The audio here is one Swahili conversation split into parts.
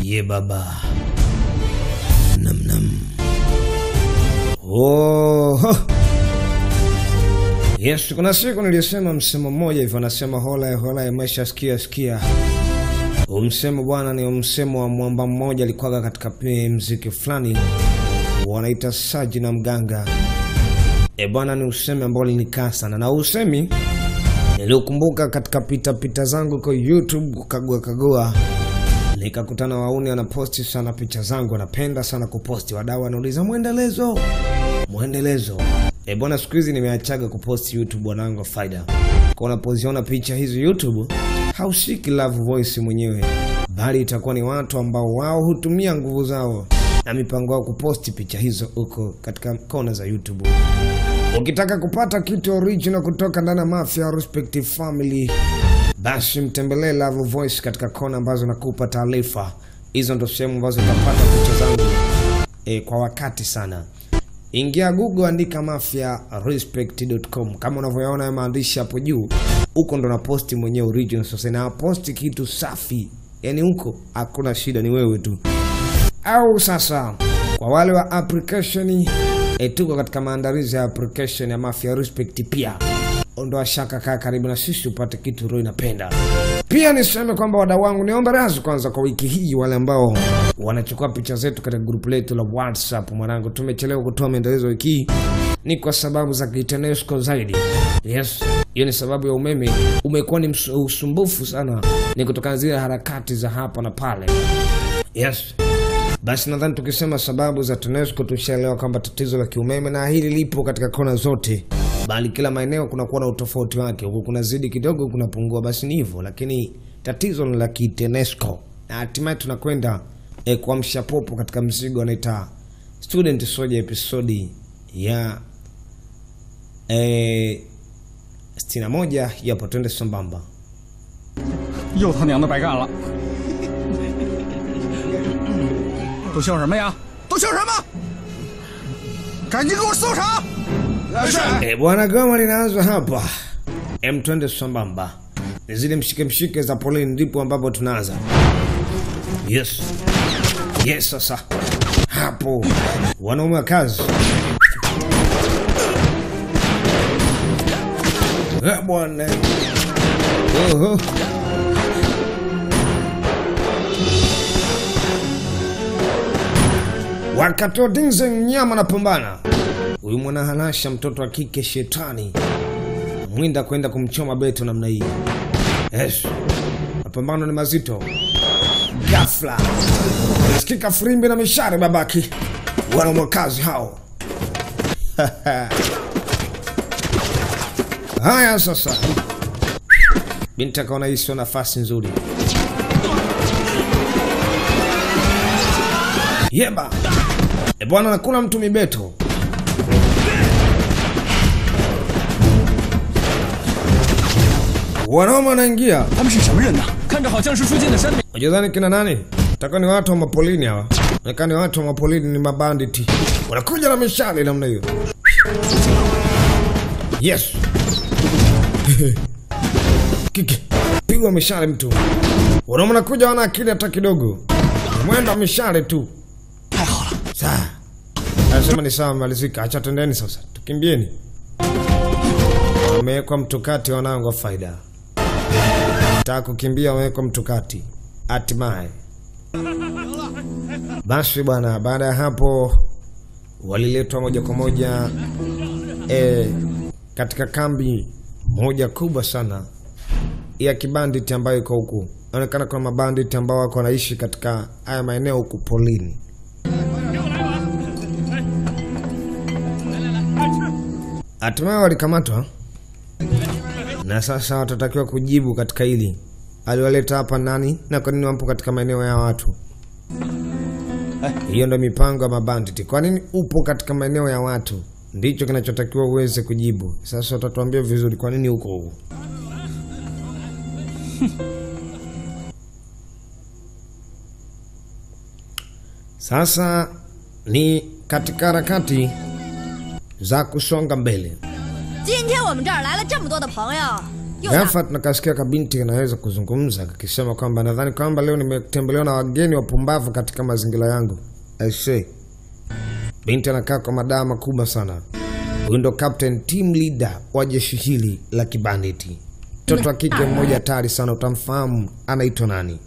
Ye baba. Nam nam. Oh. Yes, kuna siku nilisema msemo mmoja hivyo, nasema hola hola maisha sikia sikia. Msemo bwana ni msemo wa mwamba mmoja alikuwa katika muziki fulani wanaita Saji na Mganga. E bwana, ni usemi ambao ulinikaa sana, na usemi niliokumbuka katika pita pita zangu kwa YouTube kukagua kagua, nikakutana wauni wanaposti sana picha zangu, wanapenda sana kuposti, wadau wanauliza muendelezo, muendelezo. E bwana, siku hizi nimeachaga kuposti YouTube wanangu faida. Kwa unapoziona picha hizi YouTube, hausiki Love Voice mwenyewe, bali itakuwa ni watu ambao wao hutumia nguvu zao na mipango yao kuposti picha hizo huko katika kona za YouTube. Ukitaka kupata kitu original kutoka ndani ya Mafia Respective Family, basi mtembelee Love Voice katika kona ambazo nakupa taarifa. Hizo ndo sehemu ambazo utapata picha zangu kwa wakati sana. Ingia Google, andika mafiarespect.com kama unavyoona hayo maandishi hapo juu. Huko ndo na posti mwenyewe original. Sasa na posti kitu safi, yani huko hakuna shida, ni wewe tu. Au sasa kwa wale wa application, tuko katika maandalizi ya application ya Mafia Respect pia. Ondoa shaka, kaa karibu na sisi upate kitu roho inapenda. Pia niseme kwamba wadau wangu, niombe radhi kwanza kwa wiki hii wale ambao wanachukua picha zetu katika group letu la WhatsApp. Mwanangu, tumechelewa kutoa maendelezo wiki hii ni kwa sababu za kitenesco zaidi. Yes, hiyo ni sababu ya umeme umekuwa ni usumbufu sana, ni kutokana zile harakati za hapa na pale. Yes. Basi nadhani tukisema sababu za TANESCO tushaelewa kwamba tatizo la kiumeme na hili lipo katika kona zote, bali kila maeneo kuna kuwa na utofauti wake. Huko kuna zidi kidogo, kuna pungua, basi ni hivyo, lakini tatizo ni la TANESCO. Na hatimaye tunakwenda kuamsha popo katika mzigo anaita Student Soldier episode ya 61. Yapo, twende sambamba. 又他娘的白干了。都笑什么呀？都笑什么？赶紧给我搜查！ Bwana, goma linaanza hapa. Twende sambamba. Zile mshike mshike za poleni ndipo ambapo tunaanza. Yes. Yes, sasa. Hapo wanaume wa kazi. Bwana. Oho. Wakati wa Dinze mnyama anapambana, huyu mwanahalasha mtoto wa kike shetani mwinda kwenda kumchoma Beto namna hii. Yes. Mapambano ni mazito. Ghafla nasikika firimbi na mishare babaki. Wanamwakazi hao. Haya sasa. Binti akaona hii sio nafasi nzuri. Yeba. E bwana, nakula mtu mibeto. Wanaume wanaingia. Unajidhani kina nani? Taka ni watu wa mapolini hawa. Taka ni watu wa mapolini, ni mabanditi. Wanakuja na mishale namna hiyo. Yes. Kike. Pigwa mishale mtu. Wanaume wanakuja wana akili hata kidogo. Mwenda mishale tu. Sawa. Anasema ni sawa, malizika. Acha tendeni sasa. Tukimbieni. Wamewekwa mtukati wanangu wa faida. Nataka kukimbia, wamewekwa mtukati. Hatimaye. Basi bwana, baada ya hapo waliletwa moja kwa moja katika kambi moja kubwa sana ya kibanditi ambayo iko huku. Inaonekana kuna mabanditi ambao wako wanaishi katika haya maeneo huku polini. Hatimaye walikamatwa na sasa watatakiwa kujibu katika hili. Aliwaleta hapa nani na kwa nini wapo katika maeneo ya watu? Hiyo ndio mipango ya mabanditi. Kwa nini upo katika maeneo ya watu? Ndicho kinachotakiwa uweze kujibu. Sasa watatuambia vizuri kwa nini uko huko. Sasa ni katika harakati za kusonga mbele. 今天我们这儿来了这么多的朋友， Ghafla tunakasikia kabinti anaweza kuzungumza akisema kwamba nadhani kwamba leo nimetembelewa na wageni wapumbavu katika mazingira yangu. I say. Binti anakaa kwa madaa makubwa sana. Huyu ndo captain team leader wa jeshi hili la kibanditi. Mtoto wa kike mmoja hatari sana, utamfahamu anaitwa nani.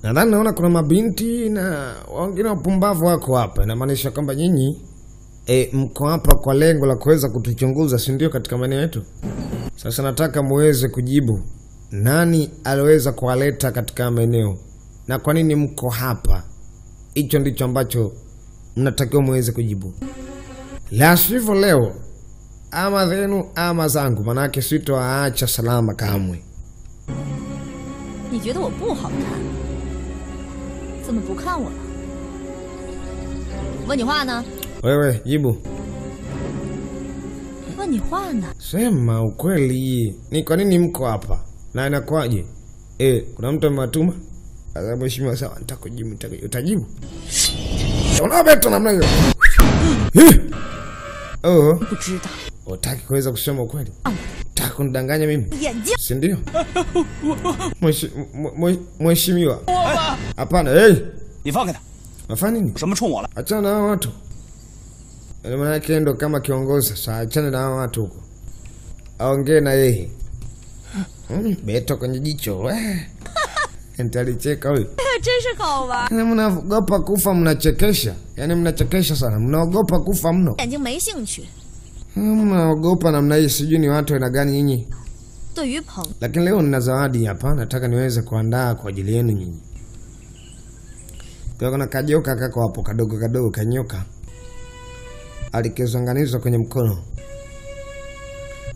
Nadhani naona kuna mabinti na wengine wapumbavu wako hapa. Inamaanisha kwamba nyinyi mko hapa kwa lengo la kuweza kutuchunguza, si ndio, katika maeneo yetu? Sasa nataka muweze kujibu nani aliweza kuwaleta katika maeneo na kwa nini mko hapa. Hicho ndicho ambacho mnatakiwa muweze kujibu. La sivyo leo ama zenu ama zangu, manake sitoaacha salama kamwe. 你觉得我不好看？怎么不看我了？问你话呢？ Wewe jibu. 问你话呢？ Sema ukweli, ni kwa nini mko hapa na inakuwaje? Kuna mtu amewatuma? Sasa mheshimiwa, sawa, nitakujibu, utajibu. Unabeto namna hiyo. Oh. 不知道。 Utaki kuweza kusema ukweli? Utaki kunidanganya mimi? Si ndio? Mheshimiwa. Hapana, hey. 你放开他！ Unafanya nini? 什么冲我了？ Achana na hao watu. Yaani maana yake ndo kama kiongozi sasa, achana na hao watu huko. Aongee na yeye. Beto kwenye jicho. Nitalicheka huyu. 真是好玩。 Mnaogopa kufa, mnachekesha. Yaani mnachekesha sana. Mnaogopa kufa mno. 眼睛没兴趣。 Mnaogopa namna hii, sijui ni watu aina gani nyinyi. 对于朋 Lakini leo nina zawadi hapa, nataka niweze kuandaa kwa ajili yenu nyinyi. Kwa kuna kajoka kako hapo kadogo kadogo kanyoka. Alikizanganizwa kwenye mkono.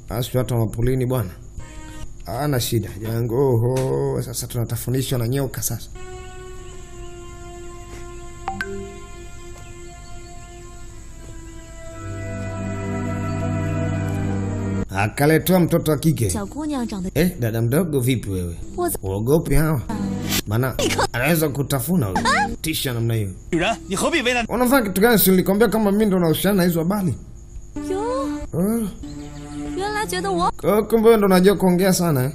Asi watu wa mapulini bwana. Ana shida. Jango, oho, sasa tunatafunishwa na nyoka sasa. Akaletwa mtoto wa kike. 小姑娘长得 Dada mdogo vipi wewe? Uogopi hawa? Maana anaweza kutafuna huyu. Tisha namna hiyo. 女人，你何必为难？ Unafanya kitu gani? Si nilikwambia kama mimi ndo nahusiana na hizo habari? 哟，原来觉得我， Kumbe wewe ndo unajua kuongea sana eh?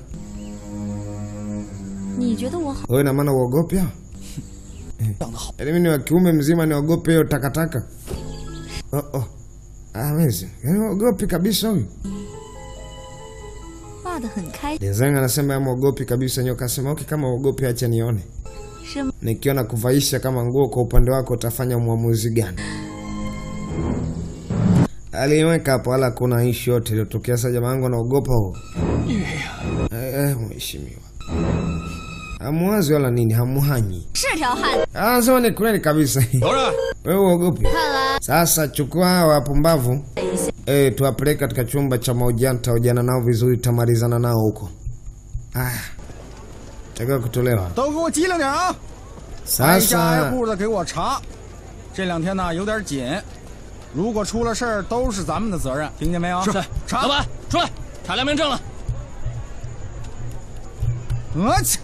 你觉得我好？ Wewe na maana uogopi hawa? 长得好， Yaani mimi ni wa kiume mzima niogope hiyo takataka? Oh oh. Hawezi. Yaani uogopi kabisa huyu. 画得很开 Design anasema yeye muogopi kabisa nyoka. Asema okay, kama uogopi acha nione. 是吗？ Nikiona kuvaisha kama nguo kwa upande wako utafanya muamuzi gani? Aliweka hapo, wala kuna issue yote iliyotokea. Sasa jamaa wangu anaogopa huo. Mheshimiwa. Hamuwazi wala nini, hamuhanyi. 是条汉子。 Sema ni kweli kabisa. 有人， Wewe uogopi? 看来 Sasa chukua hawa wapumbavu. 一下， Tuwapeleke katika chumba cha mahojiano, tutahojiana nao vizuri, tutamalizana nao huko. Takiwa kutolewa. 都给我机灵点啊！挨家挨 Sasa 户的给我查，这两天呢有点紧，如果出了事儿都是咱们的责任，听见没有？是。查老板，出来，查良民证了。 我去，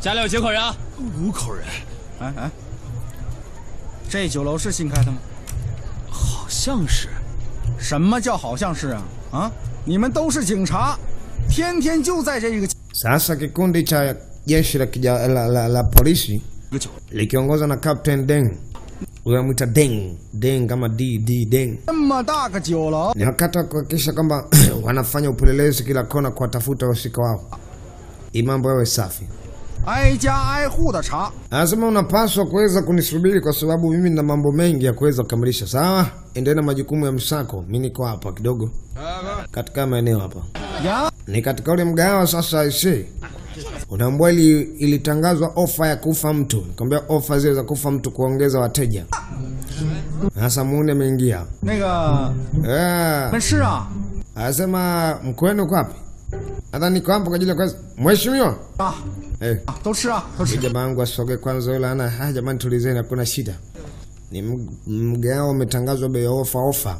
家里有几口人啊？5口人。 哎哎，这酒楼是新开的吗？ 好像是。 什么叫好像是啊？啊，你们都是警察，天天就在这个。 Sasa kikundi cha jeshi la polisi likiongozwa na Captain Deng, unamwita Deng, Deng kama D D Deng. 这么大个酒楼， Ni wakati wa kuhakikisha kwamba wanafanya upelelezi kila kona kuwatafuta wahusika wao. Mambo yawe safi. 挨家挨户的查。 Anasema unapaswa kuweza kunisubiri kwa sababu mimi nina mambo mengi ya kuweza kukamilisha. Sawa? Endelea na majukumu ya msako. Mimi niko hapa kidogo. Katika maeneo hapa. 呀， Ni katika ule mgahawa sasa IC. Unaambiwa ilitangazwa ofa ya kufa mtu. Nikamwambia ofa zile za kufa mtu kuongeza wateja. Sasa muone ameingia. 那个， Eh, 是啊， anasema mkuu wenu uko wapi? Nadhani niko hapo kwa ajili ya kazi. Mheshimiwa. 啊， Eh. 都吃啊，都吃。 Jamaa wangu asoge kwanza yule ana, jamani tulizeni hakuna shida. Ni mgao umetangazwa bei ya ofa ofa.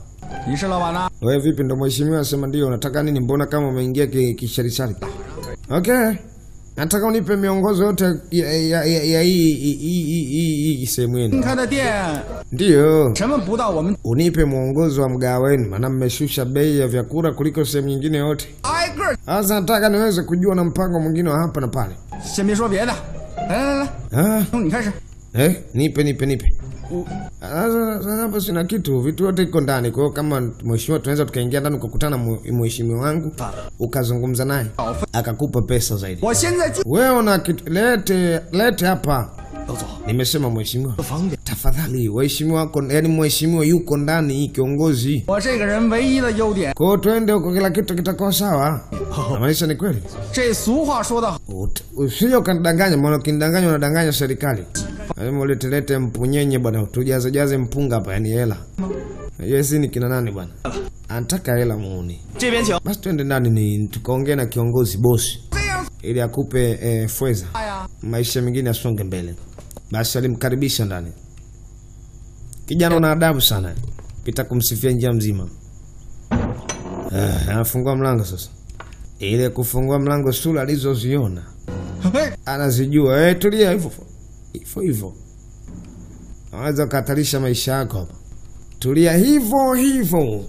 你是老板呐？ Wewe vipi ndo mheshimiwa? Anasema ndio. Unataka nini? Mbona kama umeingia kisharishari? Okay. Nataka unipe miongozo yote ya hii sehemu yenu. Ndio. Unipe mwongozo wa mgahawa wenu, maana mmeshusha bei ya vyakula kuliko sehemu nyingine yote. Sasa nataka niweze kujua na mpango mwingine wa hapa na pale. Nipe. Sasa hapa sina kitu, vitu vyote iko ndani. Kwa hiyo kama mheshimiwa tunaweza tukaingia ndani ukakutana mheshimiwa wangu, ukazungumza naye, akakupa pesa zaidi. Wewe una kitu, lete hapa. Nimesema mheshimiwa. Tafadhali, mheshimiwa wako, yani mheshimiwa yuko ndani, kiongozi. Kwa hiyo twende huko, kila kitu kitakuwa sawa. Maanisha ni kweli? Usije ukanidanganya, maana ukinidanganya unadanganya serikali. Lazima ulete mpunyenye bwana, tujaze jaze mpunga hapa, yani hela. Unajua sisi ni kina nani bwana? Anataka hela muone. Basi twende ndani ni tukaongee na kiongozi bosi ili akupe fedha. Maisha mengine yasonge mbele. Basi alimkaribisha ndani. Kijana una adabu sana. Pita kumsifia njia mzima. Anafungua mlango sasa. Ile kufungua mlango sura alizoziona anazijua. Tulia hivyo. Hivyo hivyo. Unaweza kuhatarisha maisha yako hapa. Tulia hivyo hivyo.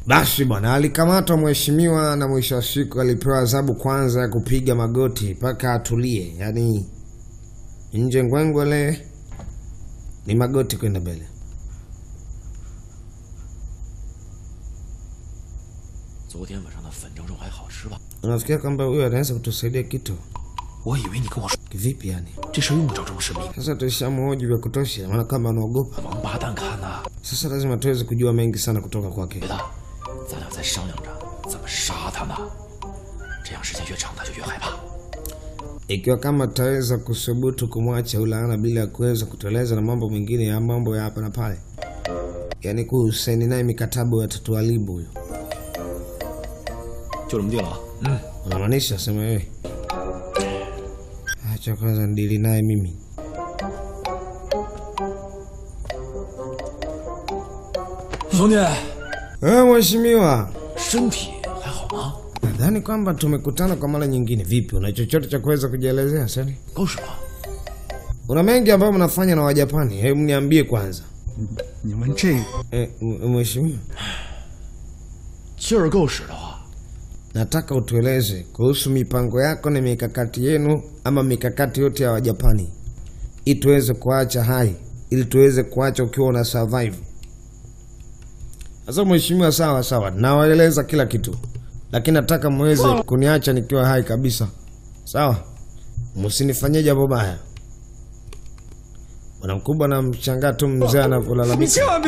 Basi bwana alikamatwa mheshimiwa, na mwisho wa siku alipewa adhabu kwanza ya kupiga magoti mpaka atulie. Yaani nje ngwengwele ni magoti kwenda mbele. Unafikiria kwamba huyo anaweza kutusaidia kitu? Vipi yani? Sasa tushamhoji vya kutosha, maana kama anaogopa. Sasa lazima tuweze kujua mengi sana kutoka kwake. Ikiwa kama tutaweza kusubutu kumwacha ulaana bila kuweza kutueleza na mambo mengine ya mambo ya hapa na pale, yani kusaini naye mikataba ya tatualibu huyo. Unamaanisha sema wewe. Acha kwanza ndili naye mimi. Mheshimiwa. Nadhani kwamba tumekutana kwa mara nyingine. Vipi, una chochote cha kuweza kujielezea sasa? Una mengi ambayo mnafanya na Wajapani. Hebu niambie kwanza. Mheshimiwa. Nataka utueleze kuhusu mipango yako na mikakati yenu, ama mikakati yote ya Wajapani, ili tuweze kuacha hai, ili tuweze kuacha ukiwa una survive. Sasa mheshimiwa, sawa sawa, nawaeleza kila kitu, lakini nataka muweze kuniacha nikiwa hai kabisa. Sawa? Msinifanyie jambo baya. Bwana mkubwa anamshangaa tu mzee anapolalamika.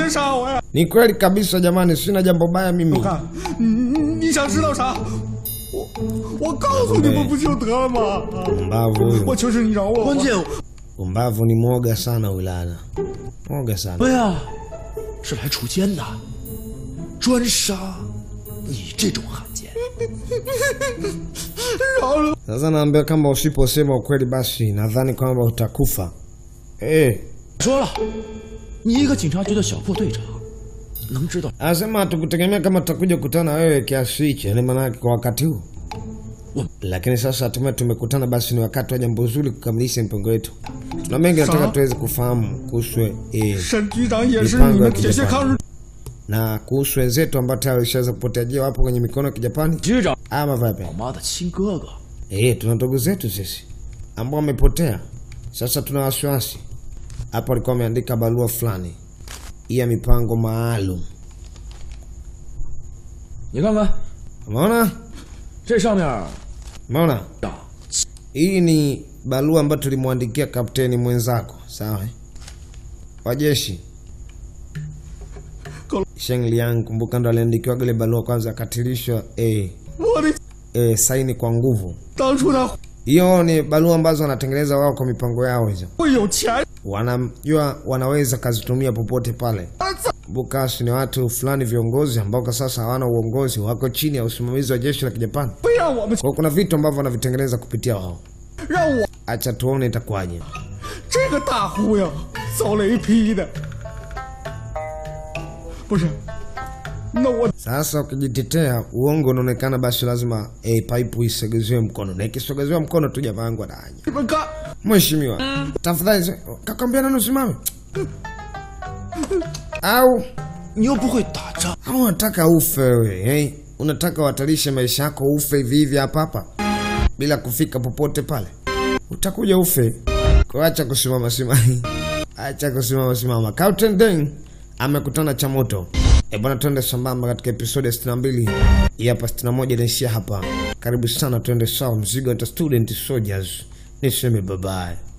Ni kweli kabisa jamani, sina jambo baya mimi. Mbavu. Mbavu ni mwoga sana ulana. Mwoga sana. Sasa naambia kama usiposema ukweli basi nadhani kwamba utakufa. Anasema tukutegemea kama tutakuja kukutana wewe kiasi hichi, yani maana yake kwa wakati huu. Lakini sasa hatimaye tumekutana, basi ni wakati wa jambo zuri kukamilisha mpango wetu. Tuna mengi nataka tuweze kufahamu kuhusu mipango ya Kijapani na kuhusu wenzetu ambao tayari walishaanza kupotea. Je, wapo kwenye mikono ya Kijapani ama vipi? Tuna ndugu zetu sisi ambao wamepotea. Sasa tuna wasiwasi. Hapo alikuwa ameandika barua fulani ya mipango maalum. Umeona? Umeona? Hii ni barua ambayo tulimwandikia kapteni mwenzako, sawa? Wa jeshi. Sheng Liang, kumbuka ndo aliandikiwa ile barua kwanza akatilishwa saini kwa nguvu. Hiyo ni barua ambazo wanatengeneza wao kwa mipango yao hizo. Wanajua wanaweza kazitumia popote pale. Kumbuka ni watu fulani viongozi ambao kwa sasa hawana uongozi, wako chini ya usimamizi wa jeshi la Kijapani. Kwa kuna vitu ambavyo wanavitengeneza kupitia wao. Acha tuone itakuwaje. Sasa ukijitetea uongo unaonekana, basi lazima paipu isogezewe mkono, na ikisogezewa mkono tu jamaa wangu anaanya. Mheshimiwa, tafadhali kakwambia nani usimame? Au au unataka ufe wewe, Unataka uhatarishe maisha yako ufe hivi hivi hapa hapa bila kufika popote pale. Utakuja ufe. Kwa acha kusimama simama. Acha kusimama simama. Captain Deng amekutana cha moto. Bwana, twende sambamba katika episode 62. Hii hapa 61 inaishia hapa. Karibu sana, twende sawa. Mzigo wa Student Soldiers. Niseme bye bye.